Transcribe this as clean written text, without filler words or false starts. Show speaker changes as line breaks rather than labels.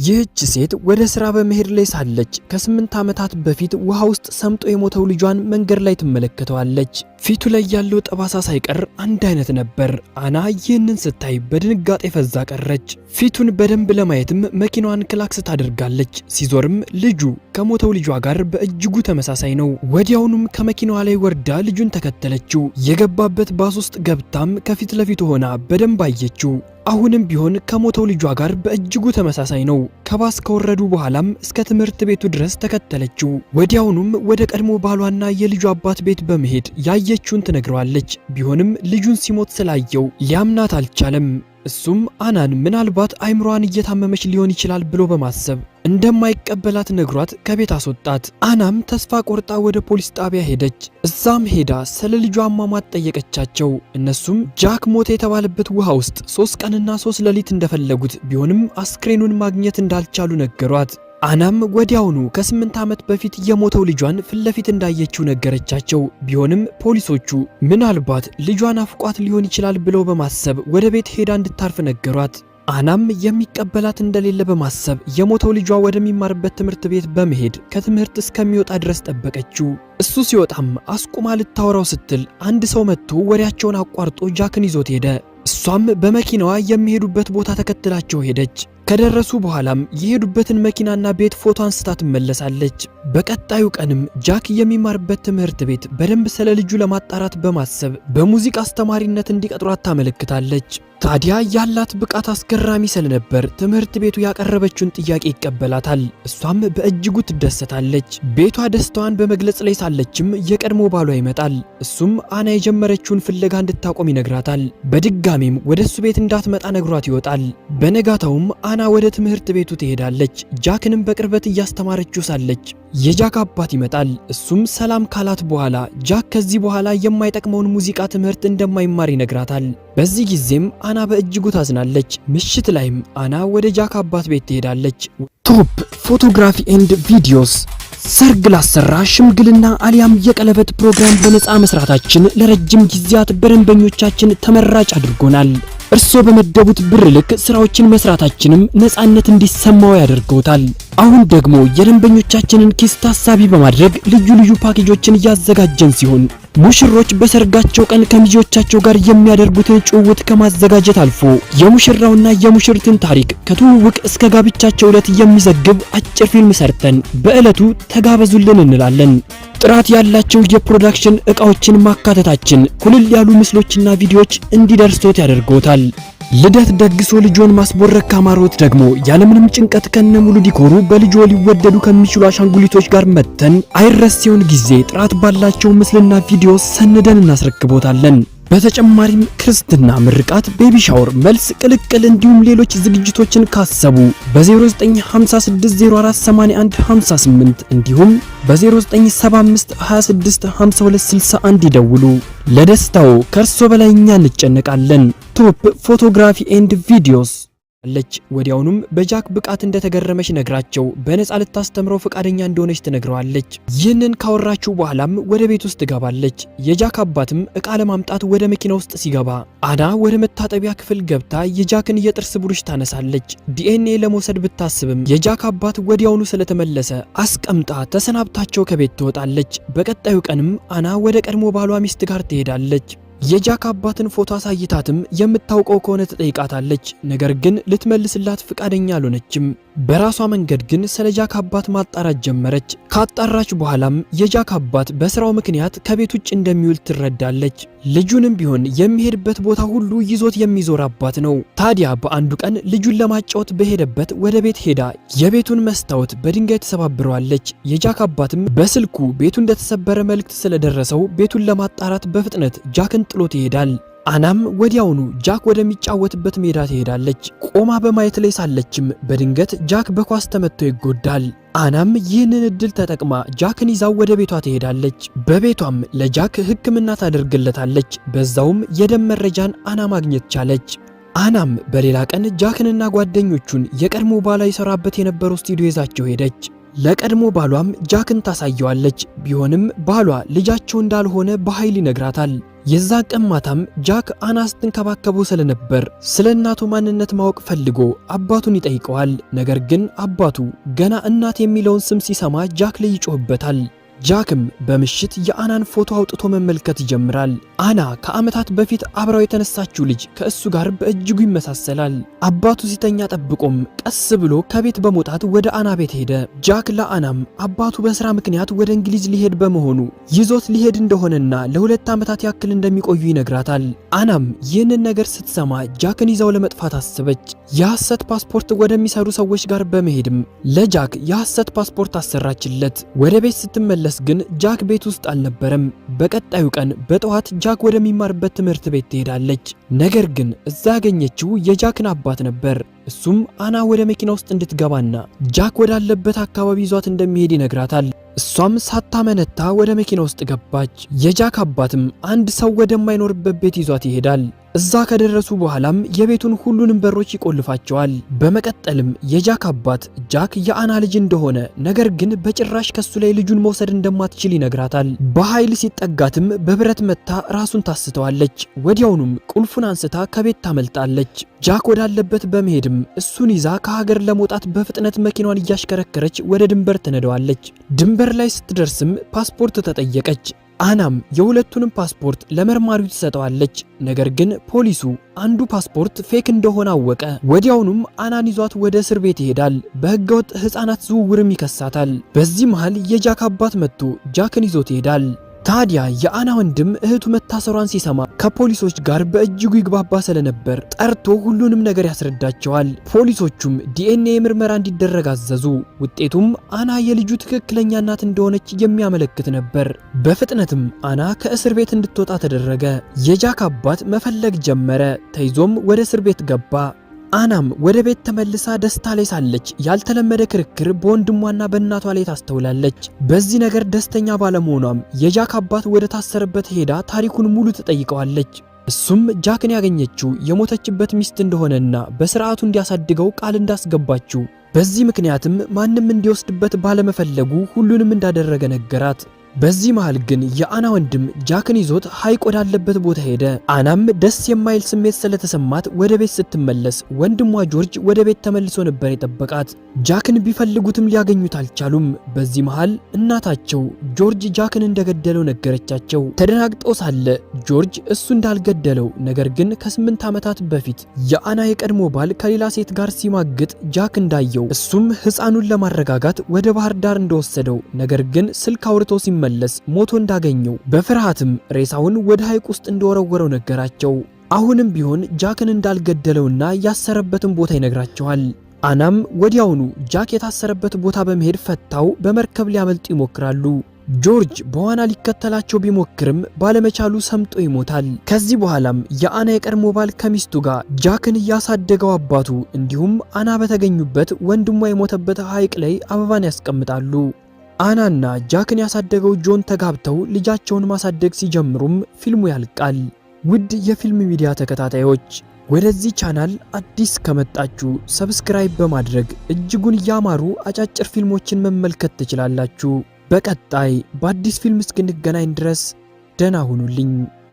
ይህች ሴት ወደ ስራ በመሄድ ላይ ሳለች ከ8 ዓመታት በፊት ውሃ ውስጥ ሰምጦ የሞተው ልጇን መንገድ ላይ ትመለከተዋለች። ፊቱ ላይ ያለው ጠባሳ ሳይቀር አንድ አይነት ነበር። አና ይህንን ስታይ በድንጋጤ ፈዛ ቀረች። ፊቱን በደንብ ለማየትም መኪናዋን ክላክስ ታደርጋለች። ሲዞርም ልጁ ከሞተው ልጇ ጋር በእጅጉ ተመሳሳይ ነው። ወዲያውኑም ከመኪናዋ ላይ ወርዳ ልጁን ተከተለችው። የገባበት ባስ ውስጥ ገብታም ከፊት ለፊቱ ሆና በደንብ አየችው። አሁንም ቢሆን ከሞተው ልጇ ጋር በእጅጉ ተመሳሳይ ነው። ከባስ ከወረዱ በኋላም እስከ ትምህርት ቤቱ ድረስ ተከተለችው። ወዲያውኑም ወደ ቀድሞ ባሏና የልጁ አባት ቤት በመሄድ ያየችውን ትነግረዋለች። ቢሆንም ልጁን ሲሞት ስላየው ሊያምናት አልቻለም። እሱም አናን ምናልባት አይምሯን እየታመመች ሊሆን ይችላል ብሎ በማሰብ እንደማይቀበላት ነግሯት ከቤት አስወጣት። አናም ተስፋ ቆርጣ ወደ ፖሊስ ጣቢያ ሄደች። እዛም ሄዳ ስለ ልጇ አሟሟት ጠየቀቻቸው። እነሱም ጃክ ሞተ የተባለበት ውሃ ውስጥ 3 ቀንና 3 ሌሊት እንደፈለጉት ቢሆንም አስክሬኑን ማግኘት እንዳልቻሉ ነገሯት። አናም ወዲያውኑ ከ8 ዓመት በፊት የሞተው ልጇን ፊት ለፊት እንዳየችው ነገረቻቸው። ቢሆንም ፖሊሶቹ ምናልባት ልጇን አፍቋት ሊሆን ይችላል ብለው በማሰብ ወደ ቤት ሄዳ እንድታርፍ ነገሯት። አናም የሚቀበላት እንደሌለ በማሰብ የሞተው ልጇ ወደሚማርበት ትምህርት ቤት በመሄድ ከትምህርት እስከሚወጣ ድረስ ጠበቀችው። እሱ ሲወጣም አስቁማ ልታወራው ስትል አንድ ሰው መጥቶ ወሬያቸውን አቋርጦ ጃክን ይዞት ሄደ። እሷም በመኪናዋ የሚሄዱበት ቦታ ተከትላቸው ሄደች። ከደረሱ በኋላም የሄዱበትን መኪናና ቤት ፎቶ አንስታ ትመለሳለች። በቀጣዩ ቀንም ጃክ የሚማርበት ትምህርት ቤት በደንብ ስለ ልጁ ለማጣራት በማሰብ በሙዚቃ አስተማሪነት እንዲቀጥሯት ታመለክታለች። ታዲያ ያላት ብቃት አስገራሚ ስለነበር ትምህርት ቤቱ ያቀረበችውን ጥያቄ ይቀበላታል። እሷም በእጅጉ ትደሰታለች። ቤቷ ደስታዋን በመግለጽ ላይ ሳለችም የቀድሞ ባሏ ይመጣል። እሱም አና የጀመረችውን ፍለጋ እንድታቆም ይነግራታል። በድጋሚም ወደ እሱ ቤት እንዳትመጣ ነግሯት ይወጣል። በነጋታውም አና ወደ ትምህርት ቤቱ ትሄዳለች። ጃክንም በቅርበት እያስተማረችው ሳለች የጃክ አባት ይመጣል። እሱም ሰላም ካላት በኋላ ጃክ ከዚህ በኋላ የማይጠቅመውን ሙዚቃ ትምህርት እንደማይማር ይነግራታል። በዚህ ጊዜም አና በእጅጉ ታዝናለች። ምሽት ላይም አና ወደ ጃክ አባት ቤት ትሄዳለች። Top Photography and Videos ሰርግ ላሰራ፣ ሽምግልና አሊያም የቀለበት ፕሮግራም በነፃ መስራታችን ለረጅም ጊዜያት በደንበኞቻችን ተመራጭ አድርጎናል። እርስዎ በመደቡት ብር ልክ ስራዎችን መስራታችንም ነፃነት እንዲሰማው ያደርገውታል። አሁን ደግሞ የደንበኞቻችንን ኪስ ታሳቢ በማድረግ ልዩ ልዩ ፓኬጆችን እያዘጋጀን ሲሆን፣ ሙሽሮች በሰርጋቸው ቀን ከሚዜዎቻቸው ጋር የሚያደርጉትን ጭውውት ከማዘጋጀት አልፎ የሙሽራውና የሙሽሪትን ታሪክ ከትውውቅ እስከ ጋብቻቸው ዕለት የሚዘግብ አጭር ፊልም ሰርተን በዕለቱ ተጋበዙልን እንላለን። ጥራት ያላቸው የ production ዕቃዎችን ማካተታችን ኩልል ያሉ ምስሎችና ቪዲዮዎች እንዲደርሶት ያደርገውታል። ልደት ደግሶ ልጆን ማስቦረክ ካማሮት ደግሞ ያለምንም ጭንቀት ከነ ሙሉ decor ኡ በልጆ ሊወደዱ ከሚችሉ አሻንጉሊቶች ጋር መጥተን አይረሴውን ጊዜ ጥራት ባላቸው ምስልና ቪዲዮ ሰንደን እናስረክቦታለን። በተጨማሪም ክርስትና፣ ምርቃት፣ baby shower፣ መልስ፣ ቅልቅል እንዲሁም ሌሎች ዝግጅቶችን ካሰቡ በ0956048158 እንዲሁም በ0975265261 ይደውሉ። ለደስታው ከእርሶ በላይ እኛ እንጨነቃለን። Top Photography and Videos አለች። ወዲያውኑም በጃክ ብቃት እንደተገረመች ነግራቸው በነፃ ልታስተምረው ፈቃደኛ እንደሆነች ትነግረዋለች። ይህንን ካወራችው በኋላም ወደ ቤት ውስጥ ትገባለች። የጃክ አባትም እቃ ለማምጣት ወደ መኪና ውስጥ ሲገባ አና ወደ መታጠቢያ ክፍል ገብታ የጃክን የጥርስ ብሩሽ ታነሳለች። ዲኤንኤ ለመውሰድ ብታስብም የጃክ አባት ወዲያውኑ ስለተመለሰ አስቀምጣ ተሰናብታቸው ከቤት ትወጣለች። በቀጣዩ ቀንም አና ወደ ቀድሞ ባሏ ሚስት ጋር ትሄዳለች። የጃክ አባትን ፎቶ አሳይታትም የምታውቀው ከሆነ ትጠይቃታለች። ነገር ግን ልትመልስላት ፍቃደኛ አልሆነችም። በራሷ መንገድ ግን ስለ ጃክ አባት ማጣራት ጀመረች። ካጣራች በኋላም የጃክ አባት በስራው ምክንያት ከቤት ውጭ እንደሚውል ትረዳለች። ልጁንም ቢሆን የሚሄድበት ቦታ ሁሉ ይዞት የሚዞር አባት ነው። ታዲያ በአንዱ ቀን ልጁን ለማጫወት በሄደበት ወደ ቤት ሄዳ የቤቱን መስታወት በድንጋይ ተሰባብረዋለች። የጃክ አባትም በስልኩ ቤቱ እንደተሰበረ መልእክት ስለደረሰው ቤቱን ለማጣራት በፍጥነት ጃክን ጥሎት ይሄዳል። አናም ወዲያውኑ ጃክ ወደሚጫወትበት ሜዳ ትሄዳለች። ቆማ በማየት ላይ ሳለችም በድንገት ጃክ በኳስ ተመትቶ ይጎዳል። አናም ይህንን እድል ተጠቅማ ጃክን ይዛው ወደ ቤቷ ትሄዳለች። በቤቷም ለጃክ ሕክምና ታደርግለታለች። በዛውም የደም መረጃን አና ማግኘት ቻለች። አናም በሌላ ቀን ጃክንና ጓደኞቹን የቀድሞ ባሏ ይሰራበት የነበረው ስቱዲዮ ይዛቸው ሄደች። ለቀድሞ ባሏም ጃክን ታሳየዋለች። ቢሆንም ባሏ ልጃቸው እንዳልሆነ በኃይል ይነግራታል። የዛ ቀን ማታም ጃክ አና ስትንከባከበው ስለነበር ስለ እናቱ ማንነት ማወቅ ፈልጎ አባቱን ይጠይቀዋል። ነገር ግን አባቱ ገና እናት የሚለውን ስም ሲሰማ ጃክ ላይ ይጮህበታል። ጃክም በምሽት የአናን ፎቶ አውጥቶ መመልከት ይጀምራል። አና ከዓመታት በፊት አብራው የተነሳችው ልጅ ከእሱ ጋር በእጅጉ ይመሳሰላል። አባቱ ሲተኛ ጠብቆም ቀስ ብሎ ከቤት በመውጣት ወደ አና ቤት ሄደ። ጃክ ለአናም አባቱ በስራ ምክንያት ወደ እንግሊዝ ሊሄድ በመሆኑ ይዞት ሊሄድ እንደሆነና ለ2 ዓመታት ያክል እንደሚቆዩ ይነግራታል። አናም ይህንን ነገር ስትሰማ ጃክን ይዛው ለመጥፋት አሰበች። የሐሰት ፓስፖርት ወደሚሰሩ ሰዎች ጋር በመሄድም ለጃክ የሐሰት ፓስፖርት አሰራችለት። ወደ ቤት ስትመለስ ግን ጃክ ቤት ውስጥ አልነበረም። በቀጣዩ ቀን በጠዋት ጃክ ወደሚማርበት ትምህርት ቤት ትሄዳለች። ነገር ግን እዛ ያገኘችው የጃክን አባት ነበር። እሱም አና ወደ መኪና ውስጥ እንድትገባና ጃክ ወዳለበት አካባቢ ይዟት እንደሚሄድ ይነግራታል። እሷም ሳታመነታ ወደ መኪና ውስጥ ገባች። የጃክ አባትም አንድ ሰው ወደማይኖርበት ቤት ይዟት ይሄዳል። እዛ ከደረሱ በኋላም የቤቱን ሁሉንም በሮች ይቆልፋቸዋል። በመቀጠልም የጃክ አባት ጃክ የአና ልጅ እንደሆነ፣ ነገር ግን በጭራሽ ከሱ ላይ ልጁን መውሰድ እንደማትችል ይነግራታል። በኃይል ሲጠጋትም በብረት መታ ራሱን ታስተዋለች። ወዲያውኑም ቁልፉን አንስታ ከቤት ታመልጣለች። ጃክ ወዳለበት በመሄድም እሱን ይዛ ከሀገር ለመውጣት በፍጥነት መኪናዋን እያሽከረከረች ወደ ድንበር ትነደዋለች። ድንበር ላይ ስትደርስም ፓስፖርት ተጠየቀች። አናም የሁለቱንም ፓስፖርት ለመርማሪው ትሰጠዋለች። ነገር ግን ፖሊሱ አንዱ ፓስፖርት fake እንደሆነ አወቀ። ወዲያውኑም አናን ይዟት ወደ እስር ቤት ይሄዳል። በህገወጥ ህፃናት ዝውውርም ይከሳታል። በዚህ መሃል የጃክ አባት መጥቶ ጃክን ይዞት ይሄዳል። ታዲያ የአና ወንድም እህቱ መታሰሯን ሲሰማ ከፖሊሶች ጋር በእጅጉ ይግባባ ስለነበር ጠርቶ ሁሉንም ነገር ያስረዳቸዋል። ፖሊሶቹም ዲኤንኤ ምርመራ እንዲደረግ አዘዙ። ውጤቱም አና የልጁ ትክክለኛ እናት እንደሆነች የሚያመለክት ነበር። በፍጥነትም አና ከእስር ቤት እንድትወጣ ተደረገ። የጃክ አባት መፈለግ ጀመረ። ተይዞም ወደ እስር ቤት ገባ። አናም ወደ ቤት ተመልሳ ደስታ ላይ ሳለች ያልተለመደ ክርክር በወንድሟና በእናቷ ላይ ታስተውላለች። በዚህ ነገር ደስተኛ ባለመሆኗም የጃክ አባት ወደ ታሰረበት ሄዳ ታሪኩን ሙሉ ትጠይቀዋለች። እሱም ጃክን ያገኘችው የሞተችበት ሚስት እንደሆነና በስርዓቱ እንዲያሳድገው ቃል እንዳስገባችው፣ በዚህ ምክንያትም ማንም እንዲወስድበት ባለመፈለጉ ሁሉንም እንዳደረገ ነገራት። በዚህ መሃል ግን የአና ወንድም ጃክን ይዞት ሐይቅ ወዳለበት ቦታ ሄደ። አናም ደስ የማይል ስሜት ስለተሰማት ወደ ቤት ስትመለስ ወንድሟ ጆርጅ ወደ ቤት ተመልሶ ነበር የጠበቃት። ጃክን ቢፈልጉትም ሊያገኙት አልቻሉም። በዚህ መሃል እናታቸው ጆርጅ ጃክን እንደገደለው ነገረቻቸው። ተደናግጠው ሳለ ጆርጅ እሱ እንዳልገደለው፣ ነገር ግን ከ8 ዓመታት በፊት የአና የቀድሞ ባል ከሌላ ሴት ጋር ሲማግጥ ጃክ እንዳየው፣ እሱም ሕፃኑን ለማረጋጋት ወደ ባህር ዳር እንደወሰደው፣ ነገር ግን ስልክ አውርቶ ሲመለስ ሞቶ እንዳገኘው፣ በፍርሃትም ሬሳውን ወደ ሐይቅ ውስጥ እንደወረወረው ነገራቸው። አሁንም ቢሆን ጃክን እንዳልገደለውና ያሰረበትን ቦታ ይነግራቸዋል። አናም ወዲያውኑ ጃክ የታሰረበት ቦታ በመሄድ ፈታው በመርከብ ሊያመልጡ ይሞክራሉ። ጆርጅ በዋና ሊከተላቸው ቢሞክርም ባለመቻሉ ሰምጦ ይሞታል። ከዚህ በኋላም የአና የቀድሞ ባል ከሚስቱ ጋር፣ ጃክን ያሳደገው አባቱ እንዲሁም አና በተገኙበት ወንድሟ የሞተበት ሐይቅ ላይ አበባን ያስቀምጣሉ። አናና ጃክን ያሳደገው ጆን ተጋብተው ልጃቸውን ማሳደግ ሲጀምሩም ፊልሙ ያልቃል። ውድ የፊልም ሚዲያ ተከታታዮች፣ ወደዚህ ቻናል አዲስ ከመጣችሁ subscribe በማድረግ እጅጉን ያማሩ አጫጭር ፊልሞችን መመልከት ትችላላችሁ። በቀጣይ በአዲስ ፊልም እስክንገናኝ ድረስ ደህና ሁኑልኝ።